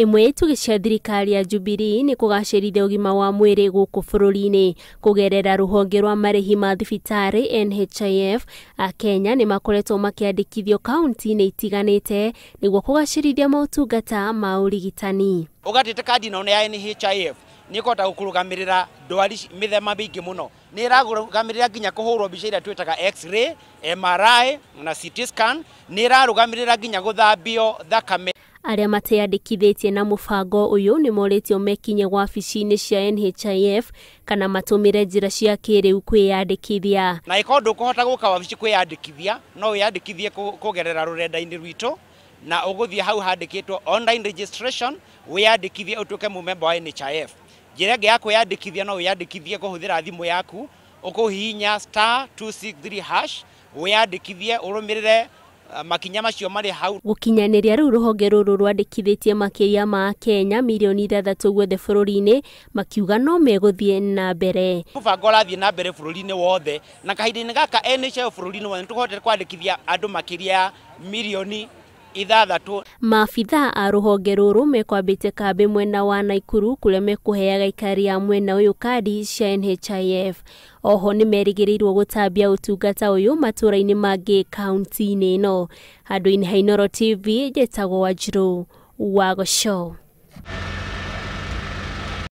Ĩmwe ya itugĩ cia thirikari ya Jubilee nĩ kũgacĩrithia ũgima wa mwĩrĩ gũkũ bũrũri-inĩ kũgerera rũhonge rwa marĩhi ma thibitarĩ NHIF. Akenya nĩ makoretwo makĩandĩkithio kaunti-inĩ itiganĩte nĩguo kũgacĩrithia motungata ma ũrigitani. Ũgatĩte kandi ĩno ya NHIF nĩ ĩkũhota gũkũrũgamĩrĩra ndwari mĩthemba mĩingĩ mũno. Nĩ ĩrarũgamĩrĩra nginya kũhũrwo mbica iria twĩtaga X-ray, MRI na CT scan, nĩ ĩrarũgamĩrĩra nginya gũthambio thakame. Arĩa mateyandĩkithĩtie na mũbango ũyũ nĩ morĩtio mekinye wabici-inĩ cia NHIF kana matũmĩre njĩra cia kĩrĩu kwĩyandĩkithia. Na ĩkorwo ndũkũhota gũka wabici kwĩyandĩkithia, no wĩyandĩkithie kũgerera rũrenda-inĩ rwitũ, na ũgũthiĩ hau handĩkĩtwo online registration, wĩyandĩkithie ũtuĩke mũmemba wa NHIF. Njĩra ĩngĩ ya kwĩyandĩkithia no wĩyandĩkithie kũhũthĩra thimũ yaku, ũkũhihinya *263#, wĩyandĩkithie ũrũmĩrĩre makinya macio marĩ hau. Gũkinyanĩria rĩu rũhonge rũrũ rwandĩkithĩtie makĩria ma Kenya mirioni 6 guothe bũrũri-inĩ, makiuga no megũthiĩ na mbere. Mũbango ũrathiĩ na mbere bũrũri-inĩ wothe, na kahinda-inĩ gaka NHIF bũrũri-inĩ wothe nĩtũhotete kwandĩkithia andũ makĩria ya mirioni 6. Maabithaa a rũhonge rũrũ mekwambĩte kambĩ mwena wa Naikuru kũrĩa mekũheaga aikari a mwena ũyũ kandi cia NHIF. Oho nĩ merĩgĩrĩirwo gũtambia ũtungata ũyũ matũũra-inĩ mangĩ kaunti-inĩ ĩno. Handũ-inĩ ha Inooro TV, njĩtagwo Wanjirũ wa Gũcũ.